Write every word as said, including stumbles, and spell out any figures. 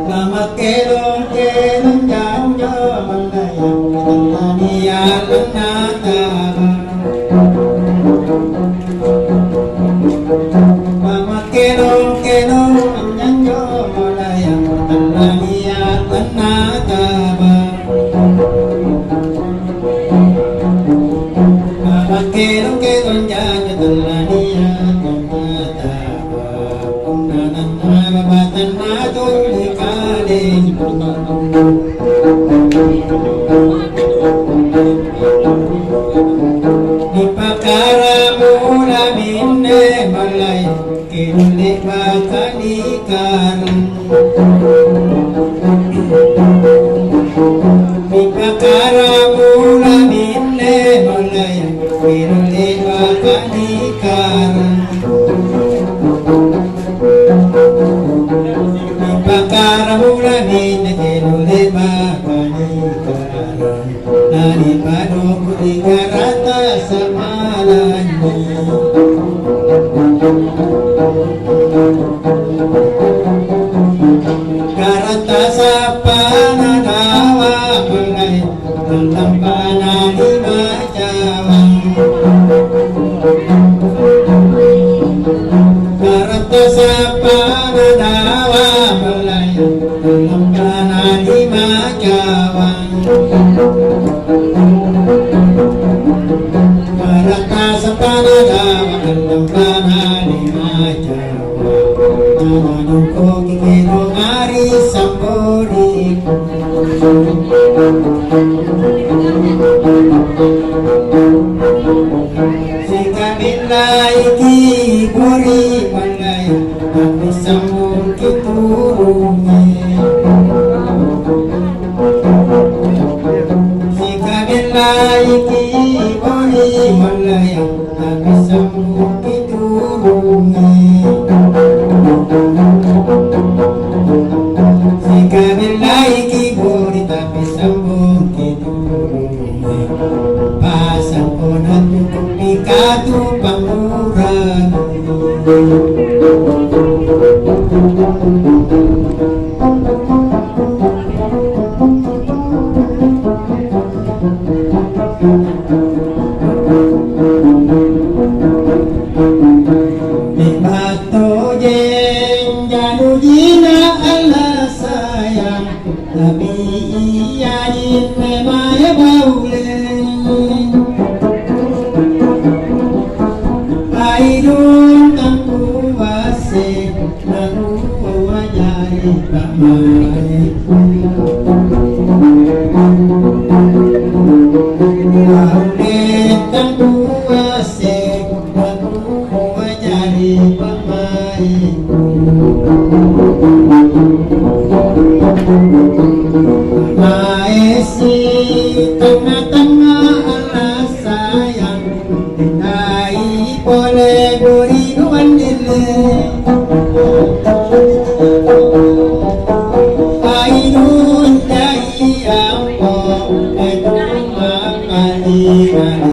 Lamakelong-kelong janjo mallayang, tania lannataba. Lamakelong-kelong janjo mallayang, tania lannataba. Mabakkelong-kelong jaga tallania tau mataba, punna nannaba batanna tuli kaleng. Nipakkaramula minne malai. Kero le'baka nikarang. Nipakaramula minne malaya, kero le'baka nikarang. Nipakaramula minne, kero le'baka nikarang. Nanipadoko ri garatta samalanynyang. Garatta sappana dawa pole, lampana lima cawang. Garatta sappana dawa pole, lampana lima cawang. Marata sapana dawa kallambana lima cawa. Namanungkoki kero mari samboriku. Sikabillaiki bori mangaya, tapi sambungki turungi. Sikabellaiki boli mallaya, tapi sambungki turungi. Sikabellaiki boli, tapi sambungki turungi. Pasangko natutupi katu pangurang. Tojeng janujina Allah sayang, tapi ia inne mae baule. Paidung tampuasse, naruo ajari pa'mai'ku. Baule tampuasse, naruo ajari pa'mai'ku. Maesi tangnga-tangnga Allah sayang, dai pole buri duandille.